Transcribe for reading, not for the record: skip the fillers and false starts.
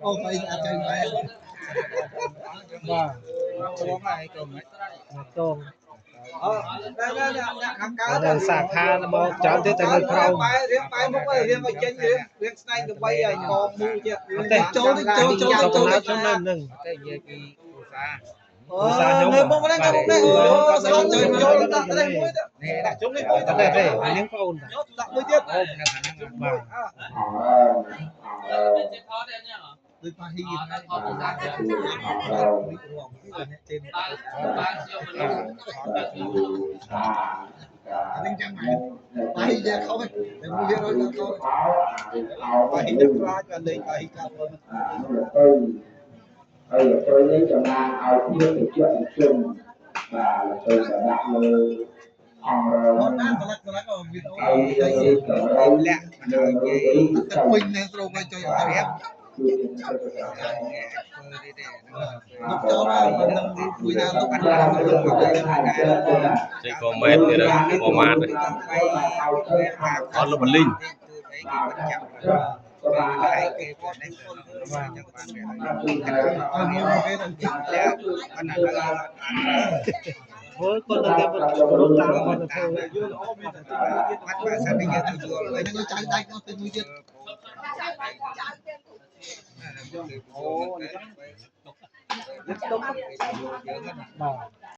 អូស្អីអាចចៃម៉ែ បាទ ក្រុមហើយក្រុមហ្នឹង មកតង អូណែណែអ្នកខាងកើត នៅសាខាមកច្រើនទៀតតែនៅក្រោម បែរៀងបែមុខរៀងឲ្យចេញរៀងរៀងស្នែងទៅបីឲ្យកងមូទៀត ចូលចូលចូលចូលខ្ញុំនៅនឹង តែនិយាយពីគ្រួសារ អូនៅមុខនេះនៅមុខនេះអូស្លាប់ចូលចូលដាក់នេះមួយទៅ នេះ ដាក់ជុំនេះមួយ តែ ទៅ ទេនាងប្អូនតា ដាក់មួយទៀត អូនៅខាងហ្នឹង បាទ ដូចប៉ាហ៊ីហ្នឹងអានេះចាំម៉ែប៉ាហ៊ីយ៉ាខុសតែមួយទៀតរយខុសប៉ាហ៊ីដឹកខ្លាចបាទលេងប៉ាហ៊ីកាប់ ទៅហើយទៅនេះតំណាងឲ្យភាពត្រជាក់ត្រជុំបាទទៅសម្រាប់លើអង្គរ អត់ណាស្លាក់ស្លាក់វីដេអូ ហើយទៅ លាក់មិនឲ្យនិយាយ តែពេញនៅស្រុកឲ្យចុយអត់រៀប គឺ ធ្វើទេទេ លុបចោលហើយមិនដឹងមួយណាលុប បានលុប ចេះក៏មែនទៀតក៏ម៉ាតអត់លុបបលីង ទូអីគេមិនចាំបាទហើយគេគាត់នេះបាទចាំបានគេ អត់មានគេទៅ លាក់មិនឲ្យ ធ្វើគាត់នៅតែគោរពតាមគាត់ទៅធ្វើ យល់អូមានតែមួយទៀត បាត់បើសិនជាយើងទៅយល់ ហើយនឹងចៅដាច់នោះទៅមួយទៀត អូ បាទ។